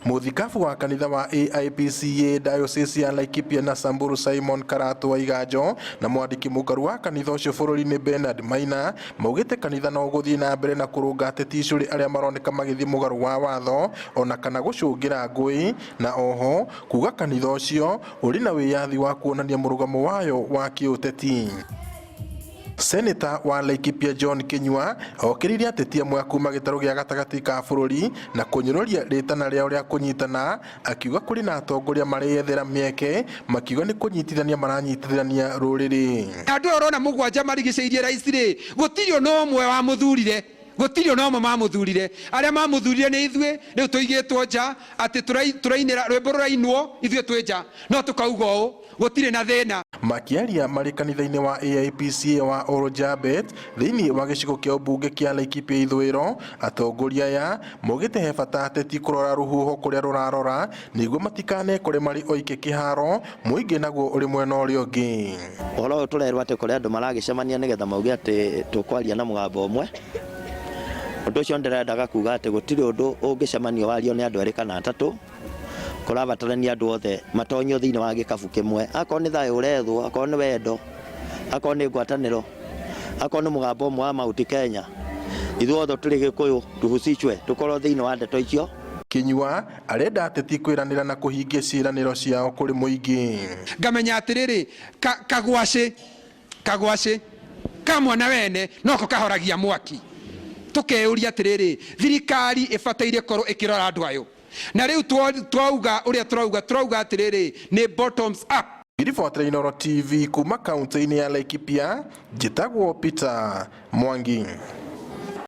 Mũthikabu wa kanitha wa AIPCA Diocese ya Laikipia na Samburu Simon Karatu wa Iganjo na mwandĩki mũkaru wa kanitha ũcio bũrũri-inĩ Bernard Maina maugĩte kanitha no ũgũthiĩ na mbere na kũrũnga ateti icũrĩ arĩa maroneka magĩthiĩ mũgarũ wa watho ona kana gũcũngĩra ngũĩ, na oho kuga kanitha ũcio ũrĩ na wĩyathi wa kuonania mũrũgamo wayo wa kĩũteti. Seneta wa Laikipia John Kinyua okĩrĩire ateti amwe a kuma gĩtarũ gĩa gatagatĩ ka bũrũri na kũnyũrũria rĩtana rĩao rĩa kũnyitana, akiuga kũrĩ na atongoria mareyethera mĩeke makiuga nĩ kũnyitithania maranyitithania rũrĩrĩ. Andũ aya ũrona mũgwanja marigicĩirie rais rĩ, gũtirĩ ona ũmwe wamũthurire, gũtirĩ ona ũmwe mamũthurire. Arĩa mamũthurire nĩ ithuĩ, rĩu tũigĩtwo nja atĩ tũrainĩra rwĩmbo rũrainwo ithuĩ twĩ nja, no tũkauga ũũ, gũtirĩ na thĩna. Makĩaria marĩ kanitha-inĩ wa AIPCA wa Orojabet thĩinĩ wa gĩcigo kĩa ũmbunge kĩa Laikipia ithũĩro, atongoria aya maugĩte he bata ateti kũrora rũhuho kũrĩa rũrarora nĩguo matikanekore marĩ oike kĩharo, mũingĩ naguo ũrĩ mwena ũrĩa ũngĩ. Ũhoro ũyũ tũrerwo atĩ kũrĩ andũ maragĩcemania nĩgetha mauge atĩ tũkwaria na mũgambo ũmwe. Ũndũ ũcio ndĩrendaga kuga atĩ gũtirĩ ũndũ ũngĩcemanio wario nĩ andũ erĩ kana atatũ. Kũrabatarania andũ othe matonyio thĩinĩ wa gĩkabu kĩmwe. Akorwo nĩ thayũ ũrethwo, akorwo nĩ wendo, akorwo nĩ ngwatanĩro, akorwo nĩ mũgambo ũmwe wa Mount Kenya, ithuĩ othe tũrĩ Gĩkũyũ tuhusishwe, tũkorwo thĩinĩ wa ndeto icio. Kinyua arenda ateti kwĩranĩra na kũhingia ciĩranĩro ciao kũrĩ mũingĩ. Ngamenya atĩrĩrĩ, kagwacĩ kagwacĩ ka mwana wene noko kahoragia mwaki. Tũkeyũria atĩrĩrĩ, thirikari ĩbataire ĩkorwo ĩkĩrora andũ ayo. Na rĩu twauga ũrĩa tũrauga, tũrauga atĩrĩrĩ, nĩ bottoms up. Ngĩribotera Inooro TV kuma kaunti-inĩ ya Laikipia, njĩtagwo Peter Mwangi.